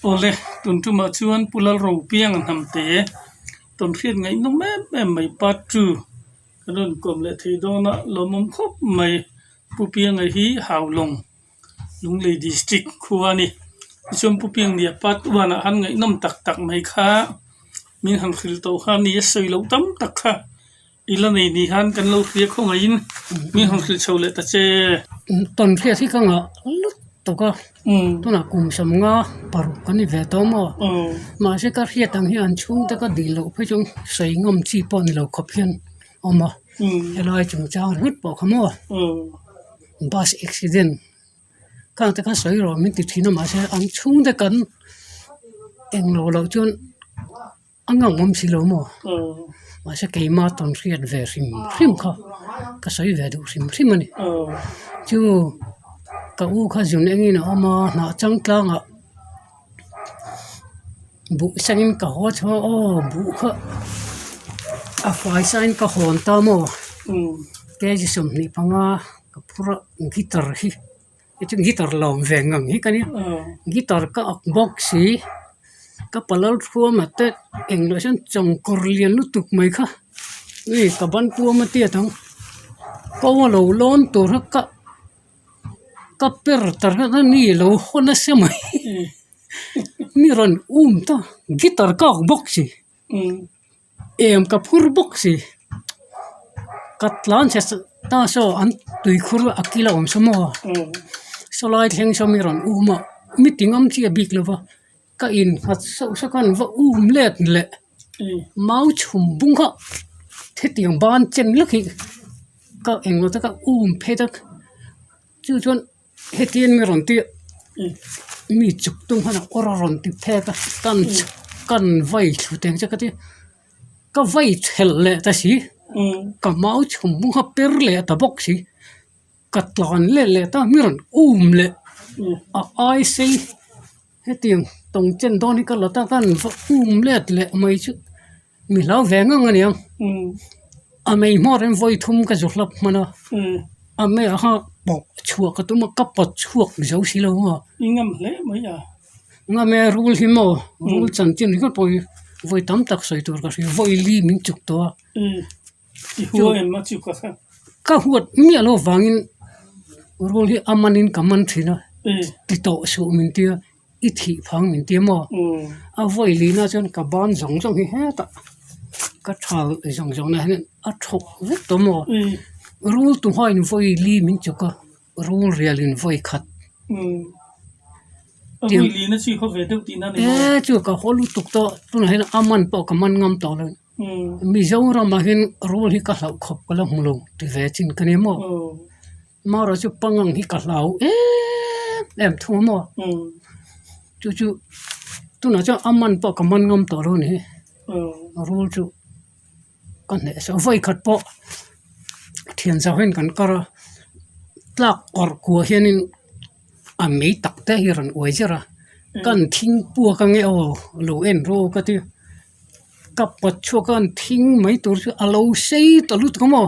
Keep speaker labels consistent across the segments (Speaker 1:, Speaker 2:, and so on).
Speaker 1: Awle, tun tumah chuan Pu Lalropianga hnamte tawnhriat ngaihnawm em em mai part two kan rawn kawm leh thei dawn a, lawmawm khawp mai. Pu Pianga hi Haulawng Lunglei District khua a ni. Tichuan Pu Piangnia part one ah han ngaihnawm tak tak mai kha min han hrilh tawh kha a ni a, sawi loh tam tak kha. I la nei ni khan kan lo hria khawngaihin min han hrilh chho leh ta che.
Speaker 2: Tawn hriat hi ka ngah lut tawk a, tunah kum sawmnga paruk kan ni ve tawh maw? Mahse ka hriat ang hi an chhungte ka dil loh phei chuan sawi ngam chi pawh ni lo khawp hian a awm a, helai chungchang ringawt pawh kha maw bus accident khang te kha sawi rawh min ti thin a mahse an chhungte kan englo loh chuan. A ngam awm si lo maw? Mahse keima tawn hriat ve hrim hrim kha ka sawi ve duh hrim hrim a ni. Chu ka u kha zun engin a awm a, hnah chang tlangah buh sengin ka haw chho a, aw buh kha a fai sain ka hawn ta maw? Kg 25 ka phur a, guitar hi. Hei chu guitar lawm ve ngang hi ka nia guitar ka ak bawk si ka palal thuama te englo hian chawngkawr lian lutuk mai kha ui ka ban puam a tiat ang ko a lo lawn tur kha ka ka per ta reuh a ni lo haw nasa mai mi rawn um ta guitar ka ak bawk si. Em ka phur bawk si ka tlan chhe ta saw an tuikhur a kil a awm saw maw saw lai thleng saw mi rawn um a mi ti ngam chiah bik lo va ka in nghat sauh sauh khan va um let leh mau chhum bung kha hetiang ban chen lek hi ka englo te ka um phei ta chu chuan. Hetiang mi rawn tih mi chuk tum khan a awr a rawn ti phek a kan kan vai thlu teng che ka ti ka vai thelh leh ta si ka mau chhum bung kha per leh ta bawk si ka tlan let leh ta mi rawn um leh a ai sei hetiang tawng chen dawn hi ka la ta khan va um let leh mai chu mi hlau ve ngang a niang a mei hmawr in vawi thum ka zu hlap hman a a mei ah khan pawh chhuah ka tum a ka pawt chhuak zo si lo a
Speaker 1: i ngam hle mai a
Speaker 2: ngam e rul hi maw rul chanchin ringawt pawh hi vawi tam tak sawi tur ka hria vawi li min chuk tawh a
Speaker 1: i hua em a chuk a kha
Speaker 2: ka huat miah loh avangin rul hi a manin ka man thin a ti tawh suh min tia. I thih phang min ti maw? A vawi lina chuan ka ban zawng zawng hi hetah ka tha zawng zawng na hian a thawk vek tawh maw? Rul tu hmain vawi li min chuk a, rul rial in vawi khat. E chu ka haw lutuk tawh tunah hian a man pawh ka man ngam tawh lo. Mizoramah hian rul hi ka hlauh khawp ka la hmu lo ti ve chin ka ni maw? Mara chu pangang hi ka hlau em em thung a maw chu chu tunah chuan a man pawh ka man ngam tawh lo a ni hi rul chu ka hneh sa vawi khat pawh thian zau hian kan kar a tlak kawrh kuah hianin a mei tak te hi a rawn uai zir a kan thing puak ange aw lo en rawh aw ka ti ka pawt chhuak a an thing mai tur chu a lo sei ta lutuk a maw.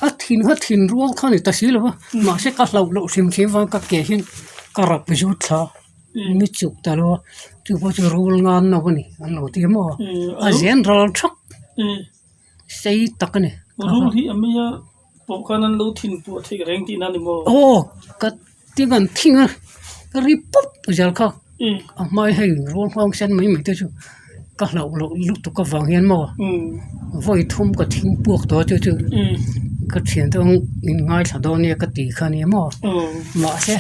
Speaker 2: A thin kha thin rual kha a ni ta si lo va mahse ka hlauh loh hrim hrim vang ka ke hian ka rap zut thla mi chuk ta lo a chu pawh chu rul ngan no a ni an lo ti maw a zen ral thak sei tak a ni.
Speaker 1: Rul hi a mai a pawh khan an lo thin puah theih reng tihna a ni maw?
Speaker 2: Aw ka tin an thing a ka ri pawp zel kha a hmai hei rual nghawng sen mai mai te chu ka hlauh loh lutuk avang hian maw vawi thum ka thing puak tawh a chu chu ka thian te ang in ngaithla dawn nia ka ti kha nia maw mahse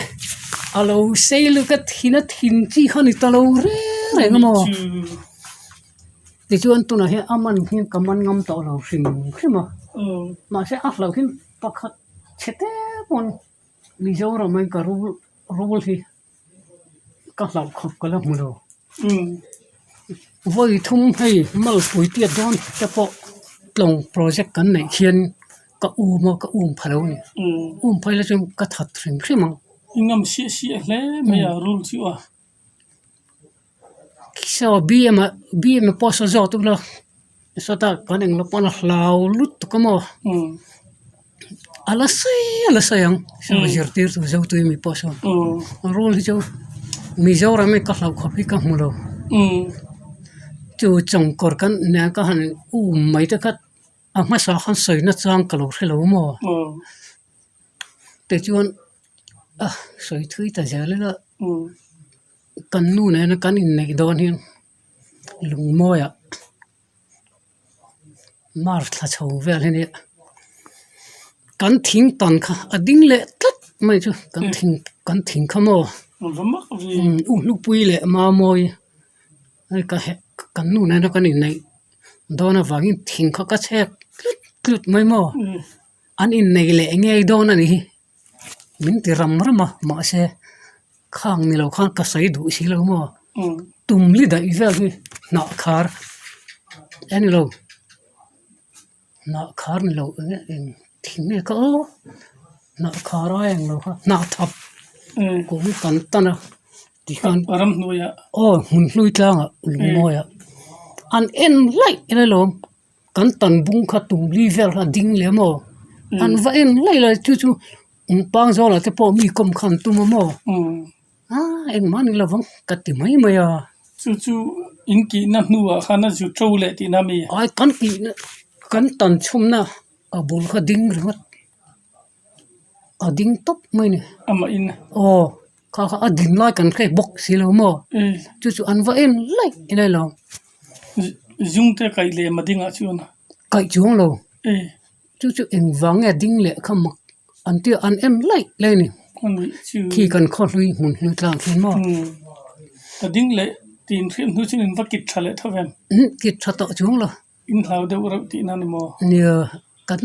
Speaker 2: a lo sei lutuk a thin a thin chi kha ni ta lo reng reng a maw tichuan tunah hian a man hi ka man ngam tawh lo hrim hrim a mahse a hlauh hi pakhat chhe te pawn. Mizoram ah ka rul rul hi ka hlauh khawp ka la hmu lo vawi thum hei malpui tiat dawn te pawh tlawng project kan neih khian ka um a ka um pha lo a ni um phei la chuan ka that hrim hrim ang.
Speaker 1: I ngam siah siah hle mai a rul chu a.
Speaker 2: Saw bm ah bm ah pawh saw zawk ula sawtah kan englo pawn a hlau lutuk a maw a la sei a la sei ang saw zirtirtu zo tui mi pawh sawn rul hi chu. Mizoram hi ka hlauh khawp hi ka hmu lo. Chu chawngkawr kan nen ka han um mai te kha a hmasa khan sawi na chang ka lo hre lo maw? Tichuan a sawi thui ta zel ila kan nu nena kan inneih dawn hian lungmawiah Mar thla chho vel hi nia kan thing tan kha a ding leh tlat mai chu kan thing kan thing kha maw u hlupui leh mamawi hei ka heh kan nu nena kan inneih dawn avangin thing kha ka chhek tlut tlut mai maw an inneih leh ngei dawn a ni hi min ti ram ram a mahse khang ni lo khan ka sawi duh si lo maw tum li daih vel hi hnah khar a ni lo hnah khar ni lo eng eng thing nge kha aw hnah khar a eng lo kha hnah thap kawng kan tan a tikhan aw hmun hlui tlangah lungmawiah an en laih alawm. Kan tan bung kha tum li vel kha a ding leh maw an va en laih laih chu chu pang zawlah te pawh mi kawm kha an tum a maw ah engmah ni lovang ka ti mai mai a.
Speaker 1: Chu chu in kihna hnuah khan a zu to leh tihna a mi?
Speaker 2: Ai kan kihna kan tan chhumna a bul kha ding ringawt. A ding tawp mai a ni.
Speaker 1: Amah in.
Speaker 2: Aw kha kha a din lai kan hrek bawk si lo maw chu chu an va en laih laih lo.
Speaker 1: Zung te kaih leh ma dingah chuan.
Speaker 2: Kaih chuang lo. Chu chu engvang nge a ding leh kha mak an tia an en laih laih a ni. Khi kan khaw hlui hmun hlui tlang khian maw.
Speaker 1: A ding leh tih in hriat hnu chuan in va kit tha leh tho em?
Speaker 2: Kit tha tawh chuang lo.
Speaker 1: In hlau deuh reuh tihna ni maw?
Speaker 2: Nia, kan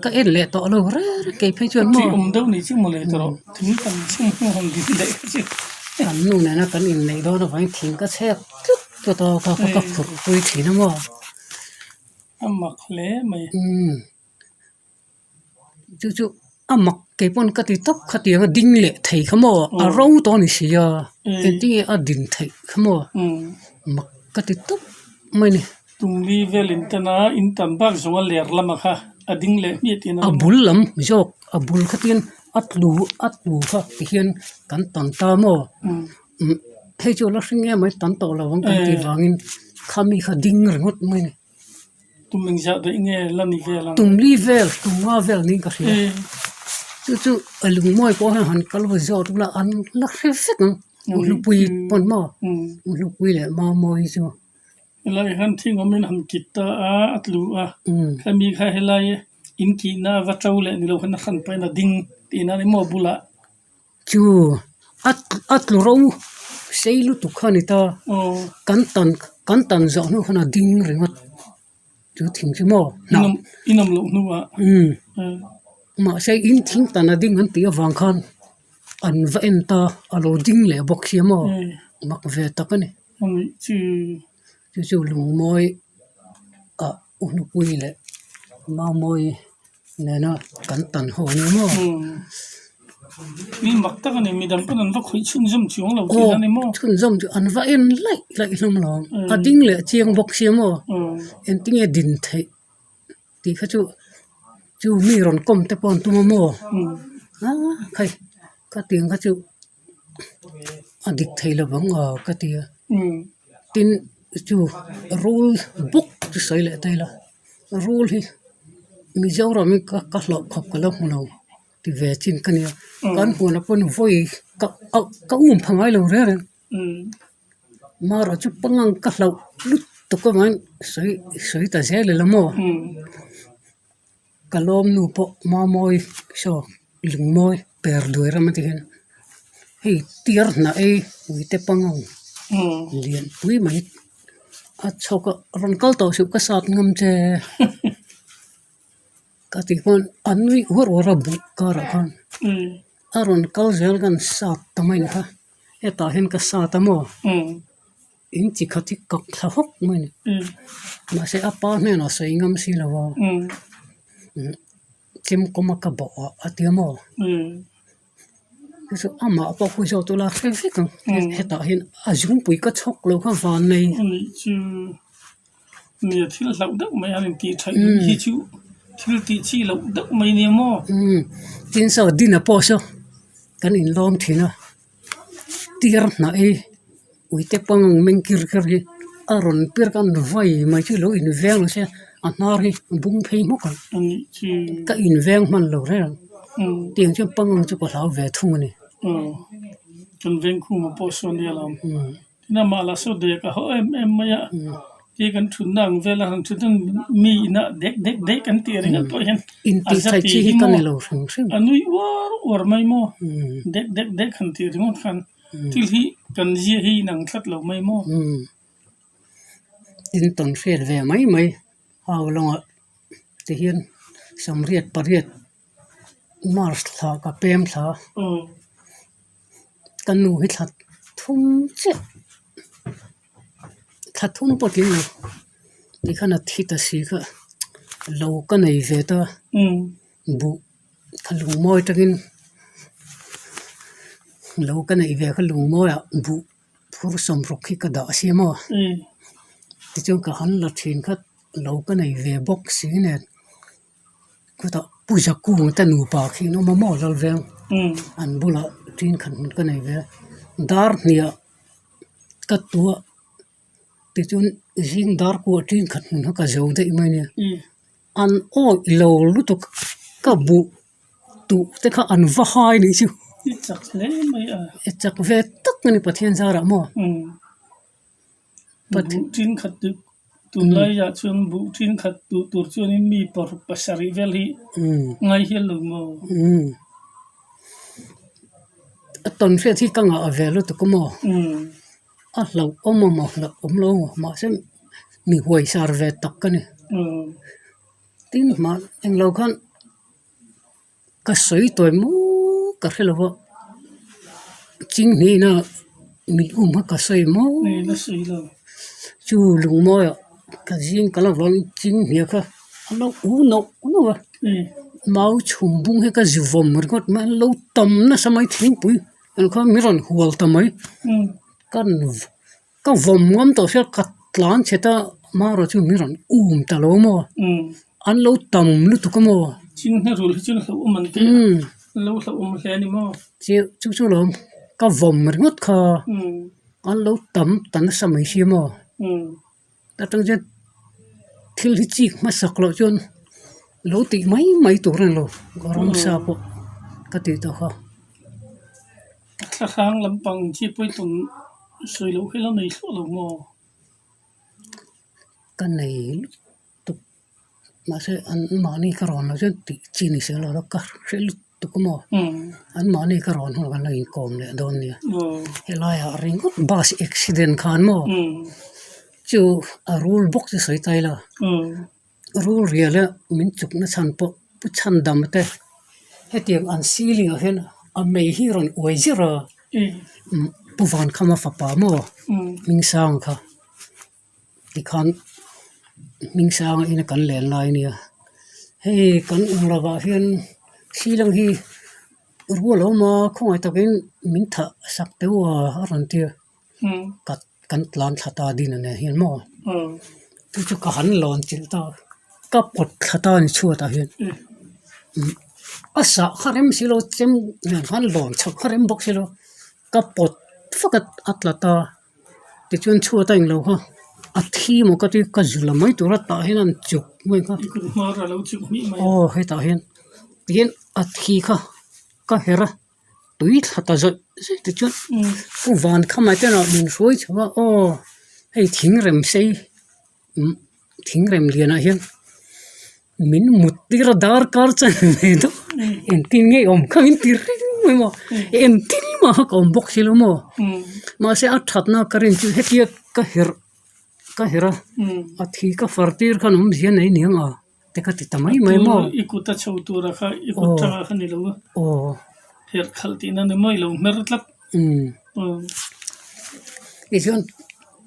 Speaker 2: ka en leh tawh lo reng reng kei phei chuan maw?
Speaker 1: Tih awm deuh ni chu mawle tawh rawh, thing kan chhung hnu han din daih kha chu.
Speaker 2: Kan nu nena kan inneih dawn avangin thing ka chhek tlut tlut a, ka ka phurh pui thin a maw?
Speaker 1: A mak hle mai.
Speaker 2: Umm. Chu chu a mak kei pawn ka ti tawp khatiang a ding leh thei kha maw a ro tawh a ni si a engtin nge a din theih kha maw mak ka ti tawp mai a ni.
Speaker 1: Tumli vel in tan a in tan bak zawng a ler lamah kha a ding leh hmiah tih
Speaker 2: a bul lam zawk a bul khatiang a tlu a tlu kha tihian kan tan ta maw hei chu a la hring em mai tan tawh lo ang kan tih vangin khami kha ding ringawt mai a ni.
Speaker 1: Tum engzah daih nge la ni vel ang?
Speaker 2: Tum li vel, tum nga vel niin ka hria. Chu chu a lungmawi pawh hian han kal va zawt ula an la hre vek ang. Uhlupui pawn maw? Uhlupui leh Mamawi chu.
Speaker 1: Helai hian thing awmin han kit ta a, a tlu a. Hemi kha helai in kihna va to leh ni lo khan a hran pahin a ding tihna a ni maw bulah?
Speaker 2: Chu a a tlu ro sei lutuk kha a ni ta kan tan kan tan zawh hnu khan a ding ringawt chu thing chu maw
Speaker 1: hnah in awm loh hnuah
Speaker 2: umm mahse in thing tan a ding an tih avang khan an va en ta a lo ding leh bawk sia maw mak ve tak a ni chu chu lungmawi ah u hnupui leh mamawi. Nena kan tan ho a ni maw?
Speaker 1: Mi mak tak a ni, midang pawn an va khawih chhunzawm chuang lo tih a ni maw?
Speaker 2: Chhunzawm chu an va en laih laih hlawm lo, a ding leh chiang bawk sia maw? Engtinge din theih tih kha chu chu mi rawn kawm te pawh an tum a maw? A khai khatiang kha chu a dik thei lo vang aw ka ti a, tin chu rul bawk chu sawi leh ta ila. Rul hi Mizoram hi ka ka hlauh khawp ka lo hmu lo ti ve chin ka nia kan huan ah pawhin vawi ka auh ka um pha ngai lo reng reng marawh chu pangang ka hlauh lutuk avangin sawi sawi ta zel ila maw ka lawm nu pawh Mamawi saw Lungmawi per duai ram a ti hian hei tiar hnah ei uite pangang lian pui mai. A chhawk a rawn kal tawh suh ka sat ngam che ka tih khan a nui uar uar a buh karah khan a rawn kal zel khan sat ta mai ni kha hetah hian ka sat a maw in chi khat hi kak thla hawk mai a ni mahse a pa hnenah sawi ngam si lo a chemkawm a ka bawh ah a ti a maw. Chu chu amah pawh khu zawk tula hre vek ang hetah hian a zungpui ka chhawk lo kha van nei.
Speaker 1: Anih chu nia thil hlauh deuh mai an intih theih luih hi chu thil tih chi loh deuh mai nia maw.
Speaker 2: Umm tin saw dinner pawh saw kan inlawm thin a. Tiar hnah hi uite pang ang meng kir kir hi a rawn pir khan vai mai chu lo inveng lo se a hnar hi a bung phei hmawk ang ka inveng hman lo reng ang tiang chuan pang ang chu ka hlau ve thung a ni.
Speaker 1: Kan veng khuma pawh sawn nia lo tin amah lah saw dek a haw em em mai a ti kan thutna ang vel a han thut chuan mi inah dek dek dek an tih ringawt pawh hian a za ti hi maw a nui uar uar mai maw dek dek dek han tih ringawt khan thil hi kan zia hi inang tlat lo mai maw.
Speaker 2: Tin tawn hriat ve mai mai hau lawngah ti hian samriat pariat March thla ka pem thla ka nu hi thla thum chiah thla thum pawh tling lo tikhan a thi ta si kha lo ka nei ve ta buh kha lungmawi tangin lo ka neih ve kha lungmawiah buh phur sawmruk hi ka dah a sia maw tichuan ka han la thin kha lo ka nei ve bawk si nen. Khutah Pu Zakung te nupa khi an awm a maw Lalveng an bulah ṭin khat hmun ka nei ve a dar hniah ka tuah tichuan zing dar kuah ṭin khat hmun kha ka zo daih mai nia an awih lo lutuk ka buh tuh te kha an va hai nih chu
Speaker 1: I chak hle mai a
Speaker 2: i chak ve tak a ni Pathian zarah maw.
Speaker 1: Buh ṭin khat duh tunlaiah chuan buh ṭin khat duh tur chuanin mi paruk pasarih vel hi ngai hial lo maw?
Speaker 2: A tawn hriat hi ka ngah ve lutuk a maw? A hlauh awm a maw hlauh awm lo maw mahse mi huaisar ve tak ka ni. Tin hmah englo khan. Ka sawi tawi maw ka hre lo a chinghneihna min um kha ka sawi maw chu lungmawiah ka zing ka la vang chinghne kha a lo u nawk nawk a mau chhum bung hi ka zu vawm ringawt mai an lo tam nasa mai thingpui ang kha min rawn hual ta mai ka Ka vawm ngam tawh sia ka tlan chhet a marawh chu min rawn um ta lo maw an lo tam lutuk a maw.
Speaker 1: Chinghne rul hi chu hlauhawm an ti a an lo hlauhawm hle a ni maw.
Speaker 2: Chu chu lawm ka vawm ringawt kha an lo tam ta nasa mai sia maw atang chuan thil hi chik hmasak loh chuan lo tih mai mai tur a ni lo ramsa pawh ka tih tawh kha.
Speaker 1: Thlahrang lampang chi pawitum sawi loh hi la nei thluah lo maw?
Speaker 2: Ka nei lutuk mahse an mahni ka rawn loh chuan tih chi ni si lo la ka hre lutuk a maw? An mahni ka rawn hun kan la inkawm leh dawn nia. Helaiah ringawt bus accident khan maw chu a rul bawk chu sawi ta ila. Rul rial a min chukna chhan pawh pu chhan dam te hetiang an ceiling ah hian a mei hi rawn uai zir a pu Vankhama fapa maw Hmingsanga kha tikhan Hmingsanga ina kan len lai ania hei kan awm lovah hian ceiling hi rual a awm a khawngaih takin min thah sak teuh a a rawn ti a. Ka kan tlan thla ta din a nen hian maw chu chu ka han lawn chilh ta ka pawt thla ta a ni chhuatah hian a sah kha rem si lo chem nen khan lawn chhoh kha rem bawk si lo ka pawt vak a a tla ta tichuan chhuat a englo kha a thi maw ka ti ka zu la mai tur a tah hian an chuk mai kha aw hetah hian tihian a thi kha ka herh a. Tui thla ta zawih zawih te chuan pu van khamah te erawh min hruai chho a aw hei thing rem sei umm thing rem lianah hian min mut tir a darkar chuan nei deuh engtin nge awm kha min ti reng mai maw engtin mah kha ka awm bawk si lo maw mahse a thatna ka rin chu hetia ka herh ka herh a a thi ka far tir khan awmzia nei niang a. Te ka ti ta mai mai maw?
Speaker 1: I kut a chho tura kha i kut tanga kha ni lo a.
Speaker 2: Aw.
Speaker 1: Herh khalh tihna ni maw i lo hmer tlat.
Speaker 2: Umm. Tichuan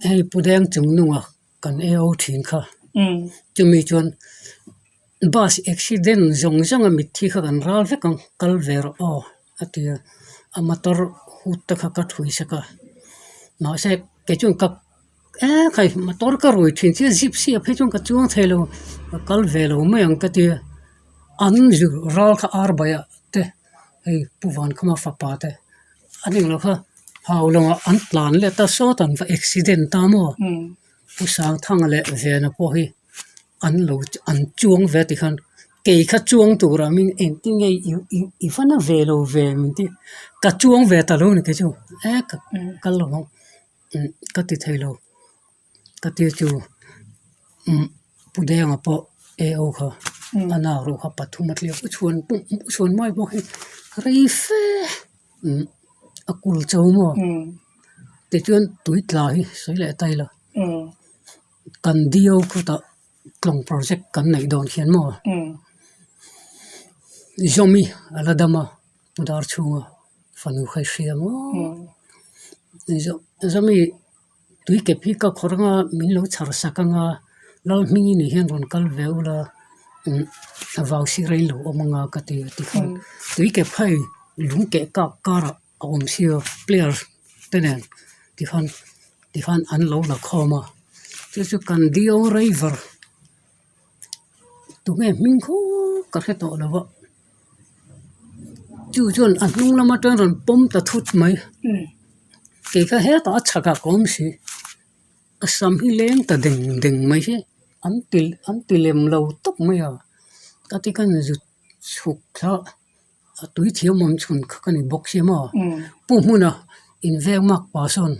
Speaker 2: hei Pu Deng chung nunga kan ei ho thin kha.
Speaker 1: Umm.
Speaker 2: Chumi chuan bus accident zawng zawnga mitthi kha kan ral vek ang kal ve rawh aw a ti a. A motor hut te kha ka thui sak a. Mahse kei chuan ka E khai motor ka rui thin chiah zip siah phei chuan ka chuang thei lo ka kal ve lo mai ang ka ti a an zu ral kha ar baiah te hei pu Vankhama fapa te an englo kha. Hau lawngah an tlan leh ta sawt an va accident ta maw? Pu Sangthanga leh Vena pawh hi an lo an chuang ve ti khan kei kha chuang turah min engtin nge i i i va na ve lo ve min ti ka chuang ve ta lo ni kei chu e ka kal lo ang ka ti thei lo ka ti chu umm Pu Denga pawh AO kha a nau ruh kha pathum a tliak u chhuan pawh u chhuan mai pawh hi rei fe umm a kul cho maw tichuan tui tla hi sawi leh ta ila. Kan dio khawtah tlawng project kan neih dawn khian maw Zawmi a la dam a pu dar chhunga fanu kha i hria maw Zawmi tui kep hi ka khawrh anga min lo chhar sak anga Lalhmingi nih hian rawn kal ve ula vau sir a inlo awm anga ka ti tikhan tui kep kha hei lung keh kak karah. A awm sia player te nen tikhan tikhan an lo la khawm a chu chu kan dio driver tunge hming khup ka hre tawh lo a chu chuan a hnung lam atang rawn pawm ta thut mai kei kha hetah a chhakah ka awm si a sam hi leng ta deng deng mai hi an ti an ti lem lo tawp mai a ka ti khan zut chhuk thla. A tui thiam awm chhun kha ka ni bawk sia maw pu hmuna inveng mak pa sawn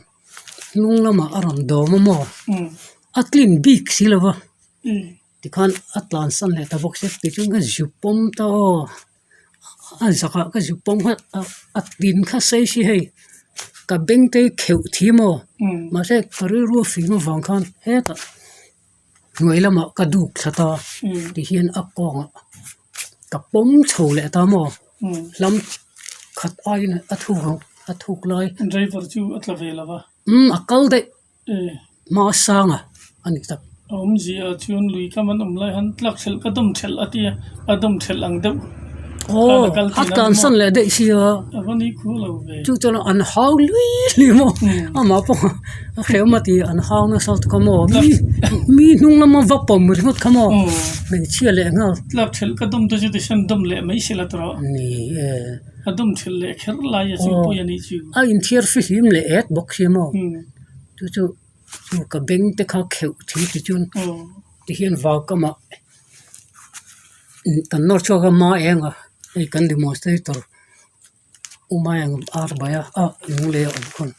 Speaker 2: hnung lamah a rawn dawm a maw a tlin bik si lo va tikhan a tlan san leh ta bawk sia tichuan ka zu pawm ta aw a zakah ka zu pawm kha a tin kha sei si hei ka beng te hi kheuh thi maw mahse ka rilru a fing avang khan hetah. Hnuai lamah ka duk thla ta tihian a kawngah ka pawm chho leh ta maw hlam khat aiin a thuk ang a thuk lai.
Speaker 1: Driver chu a tla ve lo va.
Speaker 2: Umm a kal daih hma sang a a ni tak.
Speaker 1: A awmzia chuan lui kam an awm lai han tlak hrelh ka dawm hrelh a tia a dawm hrelh ang deuh.
Speaker 2: Aw a tlansan leh daih sia.
Speaker 1: A va ni khu lo ve.
Speaker 2: Chu chuan an hau lui lui maw amah pawh a hreh awm a ti an hau nasa lutuk a maw mi mi hnung lama va pawm ringawt kha maw hmeichhia leh nghal.
Speaker 1: Tlak hrelh ka dawm te chu tihian dawm leh mai sela tawh.
Speaker 2: Ni e.
Speaker 1: A dawm hrelh leh kher lai a chu pawi a nih chu.
Speaker 2: A inthiar fihlim leh et bawk sia maw chu chu chu ka beng te kha kheuh thil ti chuan tihian vau kamah. Kan nawr chhuak a hma eng a hei kan demonstrator u mai ang ar bai a a lung leh a awm khawn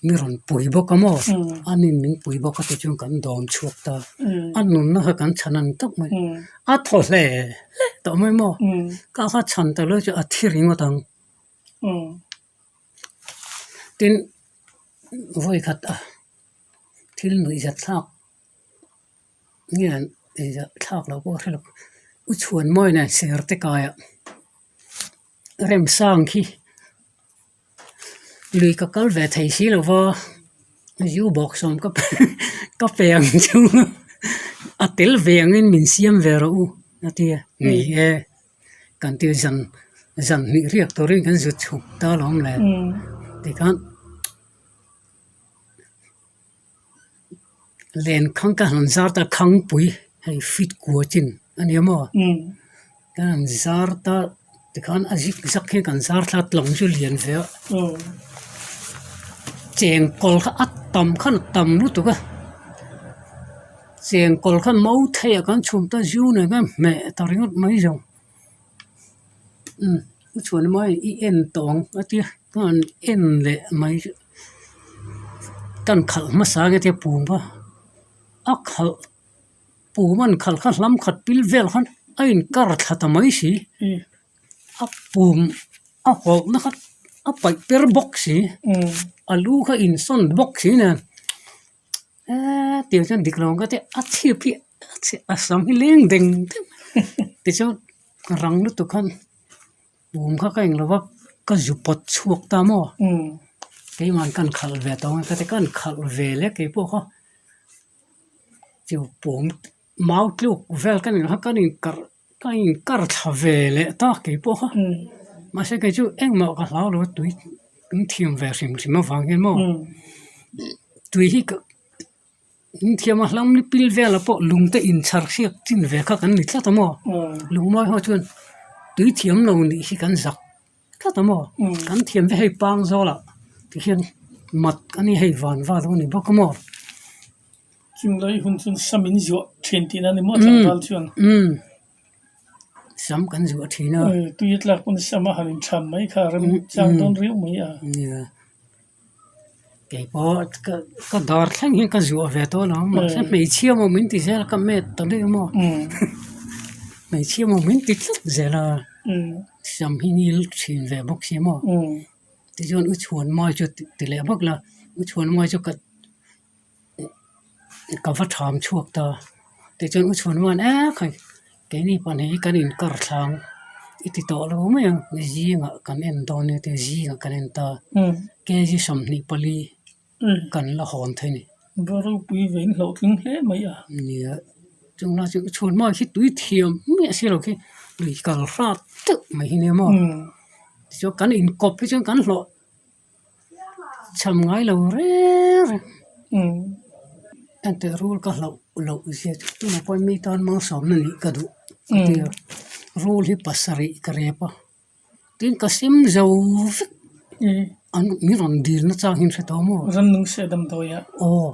Speaker 2: mi rawn pui bawk a maw a nin min pui bawk a tichuan kan dawm chhuak ta a nunna kha kan chhan a ni tawp mai a thaw hle hle tawh mai maw ka kha chhan ta lo chu a thi ringawt ang tin vawi khat a thil nuih zat thlak. Nge thlak loh pawh ka hre lo u chhuan mawi nen ser te kaiah remsang khi lui ka kal ve thei si lo va zu bawk sawm ka ka pe ang chu a tel ve angin min siam ve rawh u a ti a ni e kan ti zan zan hnih riak turin kan zut chhuk ta alawm le tikhan. Len khang ka han zar ta khangpui hei fit kua chin a nia maw ka han zar ta tikhan a zik zak hian kan zar thla tlawng chu lian ve a chengkawl kha a tam khan a tam lutuk a chengkawl kha mau theiah kan chhum ta zu nen khan hmeh ta ringawt mai zawng. Umm u chhuan mai i en tawh ang a tia ka han en leh mai chu kan khalh hmasa nge tia pum kha a khalh pum an khalh kha hlam khat pil vel khan a in kar thla ta mai si a pum a hawlh na kha a paih per bawk si a lu kha in sawn bawk si nen. Eee tiang chuan dik lo ang ka tia a chhip hi a sam hi leng deng deng tichuan rang lutuk khan pum kha ka englo va ka zu pawt chhuak ta maw keimah kan khalh ve tawh ang ka tia kan khalh ve leh keipawh kha chu pum mau tluk vel ka ni lo kha kan inkarh ka inkar thla ve leh ta keipawh kha mahse kei chu engmah ka hlau lo a tui in thiam ve hrim hrim avang hian maw tui hi ka in thiam a hlam ni pil velah pawh lung te inchhar hriat chin ve kha kan ni tlat a maw lungmawi ho chuan tui thiam lo nih hi kan zak tlat a maw kan thiam ve hei pang zawlah ti hian. mat a ni hei van val a ni bawk a maw.
Speaker 1: Chung lai hun chuan sam in zuah thin tihna a ni maw tlangval chuan.
Speaker 2: Umm sam kan zuah thin a.
Speaker 1: Tui a tlak pawn sam a han intham mai kha a rem chang dawn riau mai a.
Speaker 2: Nia kei pawh ka ka dar thleng hian ka zuah ve tawh lo mahse hmeichhia maw min ti zel a ka met ta daih a maw hmeichhia maw min ti tlat zel a sam hi ngil thin ve bawk si maw tichuan u chhuan mai chu ti leh vak la u chhuan mai chu ka Ka va tham chhuak ta tichuan u chhuan chuan e khai keini pahnih hi kan inkar thlang i ti tawh lo mai ang zingah kan en dawn nia tia zingah kan en ta kg 24 kan la hawn thei a ni.
Speaker 1: Va ropui ve in hlawhtling hle mai a.
Speaker 2: Nia chung lai chu u chhuan hma khi tui thiam miah si lo khi lui kal hrat deuh mai hi nia maw tichuan kan inkawp hi chuan kan hlawh. Cham ngai lo reng reng. Enteh rul ka hlauh loh zia chu tunah pawh mi tan malsawmna nih ka duh ka ti a, rul hi pasarih ka rep a, tin ka sim zo vek an min rawn dil na chang hi an hre tawh maw?
Speaker 1: Ramnung seh damdawi ah.
Speaker 2: Aw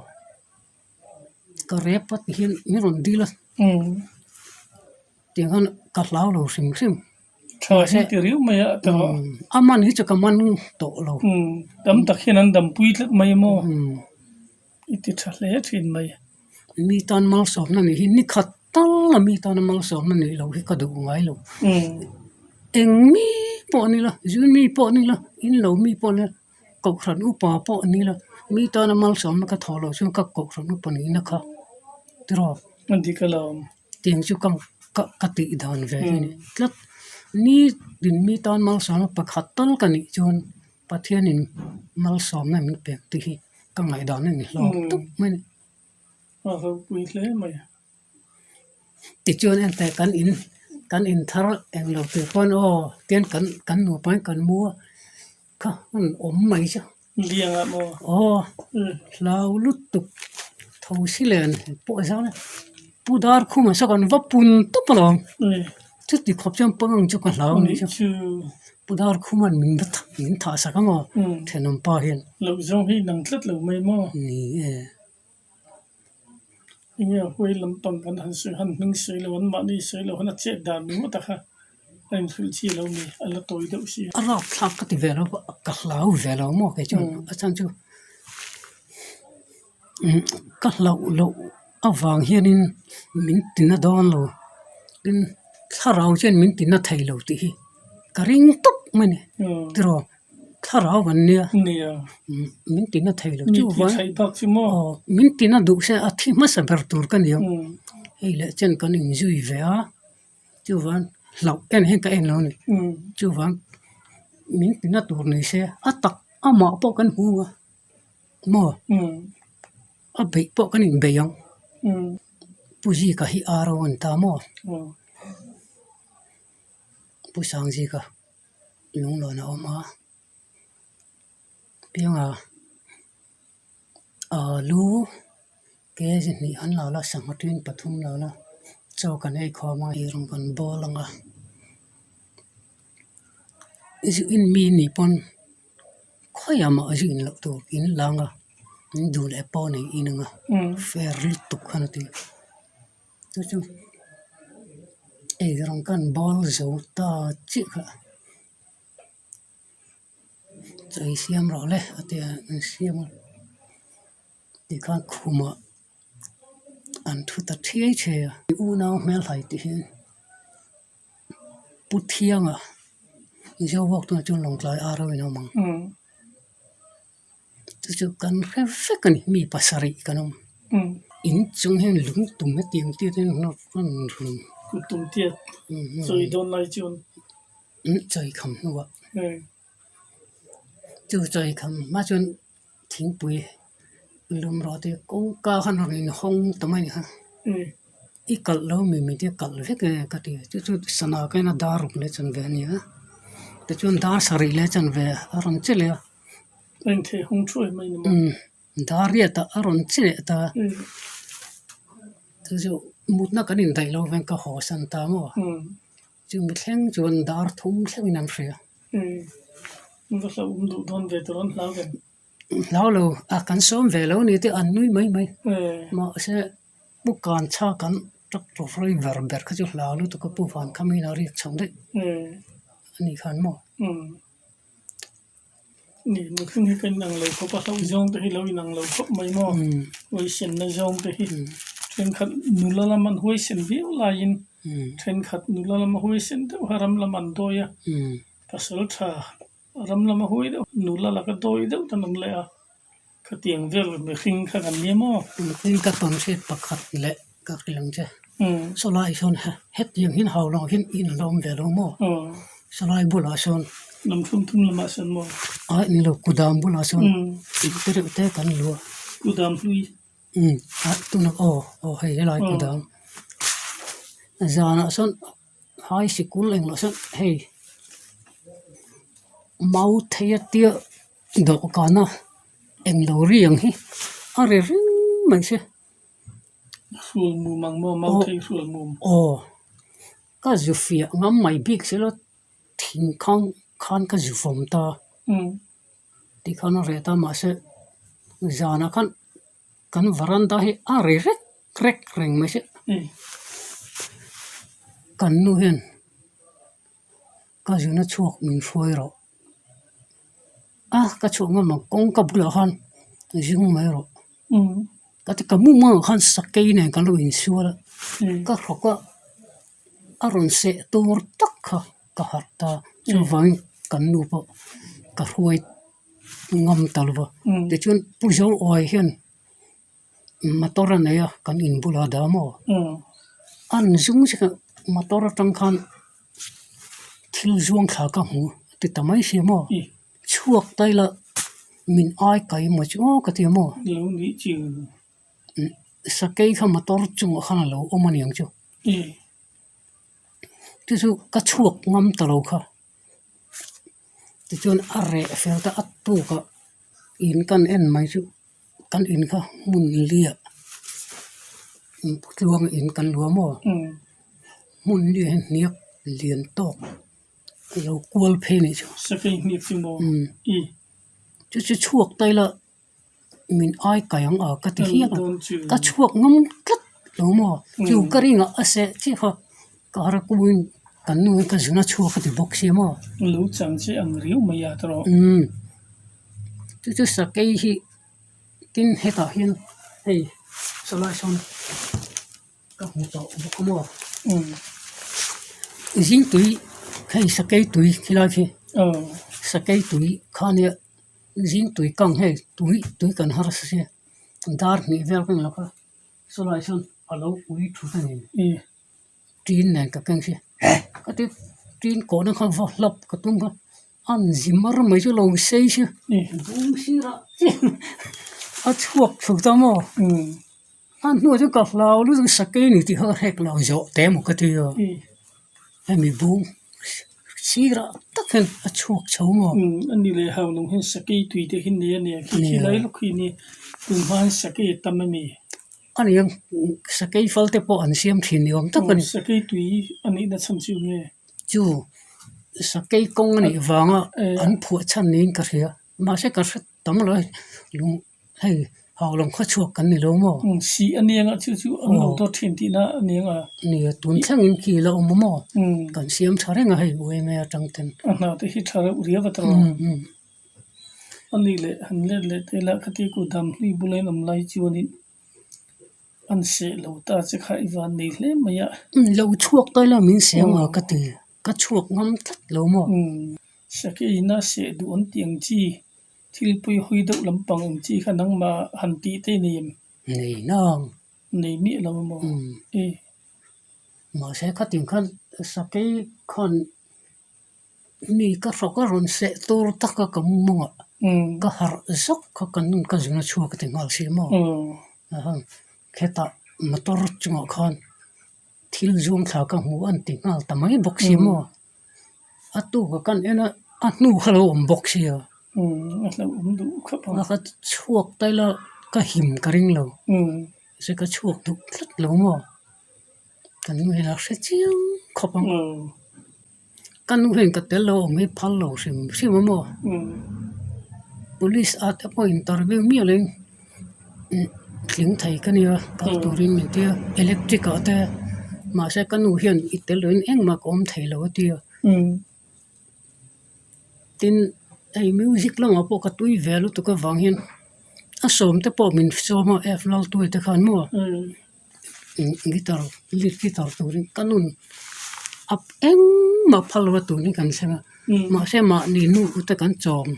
Speaker 2: ka rep a ti hian min rawn dil a. Tiang khan ka hlau lo hrim hrim.
Speaker 1: Tha hi ti riau mai a tawh.
Speaker 2: A man hi chu ka man tawh lo.
Speaker 1: Tam tak hian an dampui tlat mai maw? I ti tha hle thin mai.
Speaker 2: Mi tan malsawmna nih hi ni khat tal a mi tana malsawmna nih loh hi ka duh ngai lo. Eng mi pawh ni la, zui mi pawh ni la, in lo mi pawh ni la, kohhran upa pawh ni la, mi tana malsawmna ka thawh loh chuan ka kohhran upa nihna kha tiraw.
Speaker 1: A dik alawm.
Speaker 2: Tiang chu ka ka ka tih dan ve hi a ni tlat. Ni din mi tan malsawmna pakhat tal ka nih chuan Pathianin malsawmna min pek tih hi ka ngaihdan a ni hlawm tawp mai a ni.
Speaker 1: A ropui hle mai.
Speaker 2: Tichuan enteh kan in kan in thar englo tur pawn aw tian kan kan nupa in kan mu a kha an awm mai chu.
Speaker 1: Liangah maw?
Speaker 2: Aw, hlau lutuk tho si len pawh zan a, Pu Darkhuma saw kan va pun tawp alawm, chuti khawp chuan pawn ang chu ka hlau a nih chu, Pu Darkhuma'n min va min thah sak ang aw, thenawm pa hian.
Speaker 1: Loh zawng hi nang tlat lo mai maw?
Speaker 2: Ni e.
Speaker 1: Enge a huai lampang kan han sawi han hming sawi lo an mahni sawi lo han a chet dan ringawt a kha a inhrilh chi lo ni a la tawi deuh si.
Speaker 2: A rapthlak ka ti ve lo ka hlau ve lo maw kei chuan a chhan chu ka hlauh loh avang hianin min tina dawn lo tin thlarau chuan min tina thei lo tih hi ka ring tawp mai a ni tiraw. Thlarau an nia, min tina thei lo chu vai, aw min tina duh se a thi hmasa ber tur ka ni ang, hei leh chen kan inzui ve a, chuvan hlauh en hian ka en lo a ni, chuvan min tina tur ni se a tak amah pawh kan hmu ang a, maw a beih pawh kan inbeih ang, Pu Zika hi ar a rawn ta maw, Pu Sangzika. Lunglawn a awm a pianga alu kg hnih an la la sangha tin pathum la la chaw kan ei khawm a eirawng kan bawl ang a zu in mi nih pawn khawiah mah zu in loh tur in lang a in duh leh pawn a in ang a fair lutuk khan a ti. Chu chu ei rawng kan bawl zo ta chiah kha chaw ei siam rawh le a ti a an siam a tikhan khumah an thu ta thiai thiai a unau hmelhai tih hi Pu Thianga Mizo walk tunah chuan Lawngtlai ar ho in a awm ang. Chu chu kan hre vek a ni mi pasarih kan awm in chung hian lung tum hetiang tiat hian an rawn run
Speaker 1: tum tiat chawi dawn lai chuan
Speaker 2: chawi kham hnuah chu chawi kham hma chuan thingpui lum rawh te kawngka khan rawn inhawng ta mai a ni kha i kalh lo mi mi te kalh vek e ka ti chu chu sana ka en a dar ruk leh chanve a ni a tichuan dar sarih leh chanve a rawn che leh a.
Speaker 1: A inthei hung thuai mai ni maw?
Speaker 2: Umm Dariat ah a rawn che leh ta. Chu chu mutna kan indaih lo veng ka haw san ta maw? Chumi thleng chuan dar thum thlengin an hria.
Speaker 1: Umm va hlauhawm duh dawn ve tur an hlau reng.
Speaker 2: Hlau lo a kan sawm ve lo ni te an nui mai mai. Mahse pu kan chhak kan tractor driver ber kha chu hlau lutuk a pu van kha min a riak chho daih a nih khan maw.
Speaker 1: Ni mihring hi ka inang lo khawp a hlauh zawng te hi lo inang lo khawp mai maw huaisenna zawng te hi thenkhat nula lam an huaisen viau laiin thenkhat nula lama huaisen deuh kha ram lam an dawi a pasal tha Ram lama huai deuh, nula laka dawi deuh tan awm leh a, khatiang vel mihring kha kan nia maw?
Speaker 2: Mihring ka tawn hriat pakhat leh ka hrilh ang che. Sawlai sawn hetiang hian hau lo hian in an awm ve lo maw? Sawlai bulah sawn.
Speaker 1: Lam thum thum lamah sawn maw?
Speaker 2: Ai ni lo, kudam bulah sawn in te reuh te kan lu a.
Speaker 1: Kudam hlui.
Speaker 2: Ai tunah aw, aw hei helai kudam. Zanah sawn. High sikul englo sawn hei mau thei a tia dawhkan a englo ri ang hi a ri reng mai se.
Speaker 1: Hrual mum ang maw mau thei hrual mum.
Speaker 2: Aw ka zu fiah ngam mai bik silo thing khang khan ka zu vawm ta tikhan a reh ta mahse zanah khan kan varanda hi a ri rek rek reng mai se kan nu hian ka zuna chhuak min hruai rawh a ka chhuah ngam ang kawngka bulah khan zing mai rawh ka ti ka mumangah khan sakei nen kan lo insual a ka hrawk a a rawn seh tur tak kha ka harh ta chuvangin kan nu pawh ka hruai ngam ta lo va tichuan pu Zoawi hian. Motor a nei a kan in bulah a dah maw an zung zek a motor atang khan thil zuang thla ka hmu a ti ta mai si maw chhuak ta ila min ai kai maw chu aw ka ti a maw sakei kha motor chungah khan a lo awm a niang chu chu chu ka chhuak ngam ta lo kha tichuan a reh fel ta a tuk a in kan en mai chu. Kan in kha hmun liah tluang in kan luah maw hmun liah hi hniak lian tawk a lo kual phei anih chu
Speaker 1: Sakei hniak chu maw i
Speaker 2: chu chu chhuak ta ila min ai kai ang a ka ti hial a ka chhuak ngam tlat lo maw chu ka ringah a seh chiah kha ka har kumin kan nu hi ka zun a chhuak a ti bawk sia maw.
Speaker 1: Lo chang che ang riau mai a tawrh.
Speaker 2: Chu chu sakei hi tin hetah hian hei sawlai sawn ka hmu tawh bawk a maw zing tui hei sakei tui khilai khi sakei tui kha ania zing tui kang hei tui tui kan harsa sia dar hnih vel ka ni lo kha sawlai sawn a lo ui thut a ni. Tin nen ka keng si ka ti tin kawhna kha va hlap ka tum kha a an zi mar mai chu lo sei si bung sirah a chhuak thlu ta maw a hnuah chuan ka hlau lutuk sakei ni tih kha ka hrek lo zawh teh maw ka ti a hemi bung sirah tak hian a chhuak chho maw.
Speaker 1: A ni leh hau lo hian sakei tui te hi nei a nia khi khilai lawk hi ni tunhma hian sakei a tam a mi.
Speaker 2: A ni ang, sakei fal te pawh an siam thin ni awm tak a ni.
Speaker 1: Sakei tui a nihna chhan chu nge?
Speaker 2: Chu, sakei kawng a nih vanga an phuah chhan niin ka hria. Mahse ka hre tam lo a, lung hei Haulawng khaw chhuak kan ni lo maw?
Speaker 1: Sih a nia chu chu an lo dawt thin tihna a ni ang a.
Speaker 2: Nia, tun thlengin khi la awm a maw? Kan siam tha reng a hei UMA atang ten.
Speaker 1: A hna te hi tha reuh riau a ta lo. A nih leh han let leh te lah khati ku dam hlui bula in awm lai chuanin an seh lo ta che kha i van nei hle mai a.
Speaker 2: Lo chhuak ta ila min seh ang a ka ti, ka chhuak ngam tlat lo maw?
Speaker 1: Sakei ina seh duh an tih ang chi, thil pui hawi deuh lampang ang chi kha nangmah han tih te i nei em?
Speaker 2: Nei nang.
Speaker 1: Nei miah lo maw? E.
Speaker 2: Mahse khatin khan sakei khan Mi ka hrawk a rawn seh tur tak a ka mawngah ka harh zawk kha ka nun ka zun a chhuak a ti nghal si maw hetah motor chungah khan thil zuang thla ka hmu a an ti nghal ta mai bawk si maw a tuk a kan en a a hnu kha lo awm bawk sia a ka chhuak ta ila ka him ka ring lo se ka chhuak duh tlat lo maw. Ka nu hian a hre chiang khawp ang. Ka nu hian ka tel lo awm hi phal lo hrim hrim a maw? Police ah te pawh interview miah loin tling thei ka nia kal turin min ti a electric ah te mahse ka nu hian i tel loin engmah ka awm thei lo a ti a. Tin hei music lamah pawh ka tui ve lutuk avang hian a sawm te pawh min sawm a F Laltuai te khan maw guitar lead guitar turin ka nun a engmah phal lo a tun hi kan thleng a mahse mahni nu te kan chawm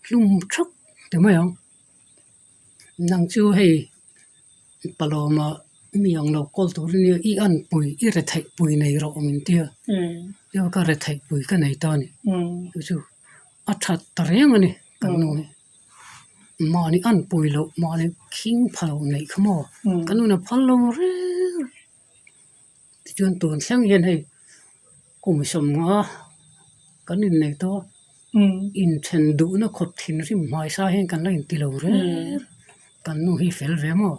Speaker 2: hlum thak ti mai ang nang chu hei Palawma mi ang lo kawl tur ania i anpui i retheih pui nei rawh min tia tia ka retheih pui ka nei ta a ni chu chu a that ta reng a ni kan nu hi mahni anpui loh mahni khing pha loh neih kha maw ka nun a phal lo reng a tichuan tun thleng hian hei kum sawmnga kan innei tawh a inthen duhna khawp thinrim hmaisa hian kan la inti lo reng kan nu hi fel ve maw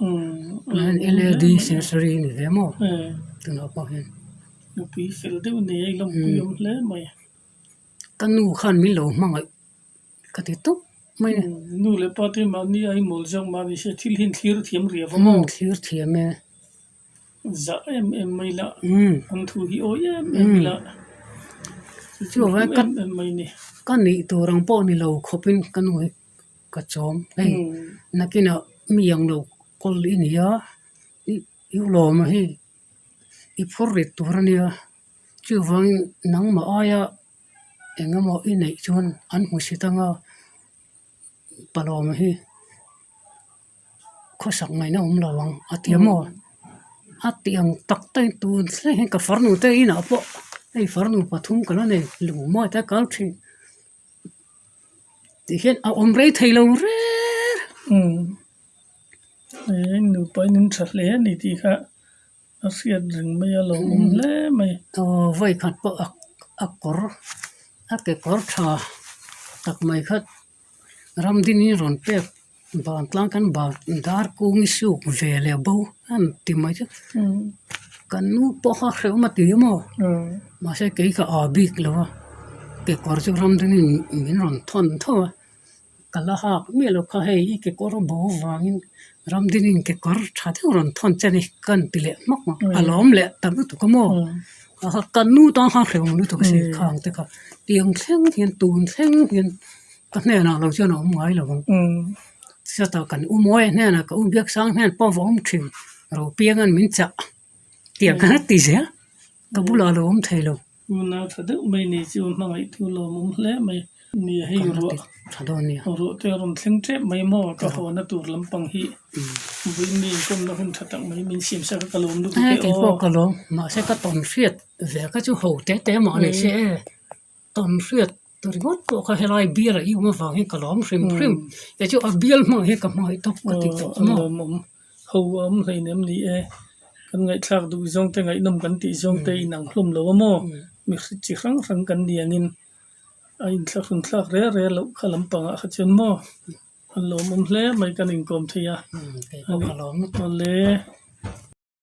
Speaker 2: tunah hian L A D serchari a ni ve maw tunah pawh hian.
Speaker 1: Nupui fel deuh nei a i lawmpui awm hle mai.
Speaker 2: Ka nu khan min lo hmangaih ka ti tawp mai a.
Speaker 1: Nu leh pa te mahni a inmawl zawk mahni se thil hi an thlir thiam riau a maw?
Speaker 2: Thlir thiam e.
Speaker 1: Zah em em mai la, an thu hi awi em em ila, chu chu em em mai ni.
Speaker 2: Ka nih tur ang pawh ni lo khawpin ka nu hi ka chawm hei nakinah mi ang lo kawl i ni a, i ulawm hi i phur rit tur a nia, chuvangin nangmah aia eng emaw i neih chuan an hmu si tang a, palawm hi khawsak ngaihna awm lo ang a ti a maw? A ti ang tak tak in tun thleng hian ka farnu te inah pawh hei farnu pathum ka la nei lungmawi te a kal thin tih hian a awm rei thei lo reng.
Speaker 1: Umm he nupa in an tha hle a ni tih kha a hriat reng mai a lo awm hle mai.
Speaker 2: Aw vawi khat pawh a a kawr a kekawr tha tak mai kha ram dingin rawn pek ban tlang kan ban dar kung i suk ve leh bo a ni ti mai chu kan nu pawh kha hrehawm a ti maw mahse kei ka a bik lo a kekawr chu ram dingin min rawn thawn tho a. Ka la hak miah lo kha hei i kekawr bo vangin ram dingin kekawr tha deuh rawn thawn che ni ka han ti leh hmak a, a lawm leh ta lutuk a maw ka nu tan khan hrehawm lutuk a si khang te kha tiang thleng hian tun thleng hian ka hnenah lo chuan a awm ngai lo ang chutah kan u mawi a hnenah ka u biaksang hnen pawh va awm thin Ropianga'n min chah tiang khan a ti zel ka bulah a lo awm thei lo.
Speaker 1: Unau tha deuh mai nei chu hmangaihtu lawmawm hle mai. Nia hei ruah ruah te a rawn thleng tep mai maw ka hawna tur lampang hi vawiin mi inkawmna hun tha tak mai min siam sak a ka lawm lutuk e aw.
Speaker 2: Kei pawh ka lawm mahse ka tawn hriat ve kha chu ho te te mah ni se e tawn hriat ringawt pawh kha helai bial a i awm avang hian ka lawm hrim hrim kei chu a bial hmang hian ka hmangaih tawp ka ti tawh maw.
Speaker 1: Lawmawm ho a awm hleinem ni e. Kan ngaihthlak duh zawng te ngaihnawm kan tih zawng te inang hlawm lo a maw? Mi chi hrang hrang kan ni angin a inthlahrun thlak re re loh kha lampangah kha chuan maw an lawmawm hle mai kan inkawm thei a. Awle.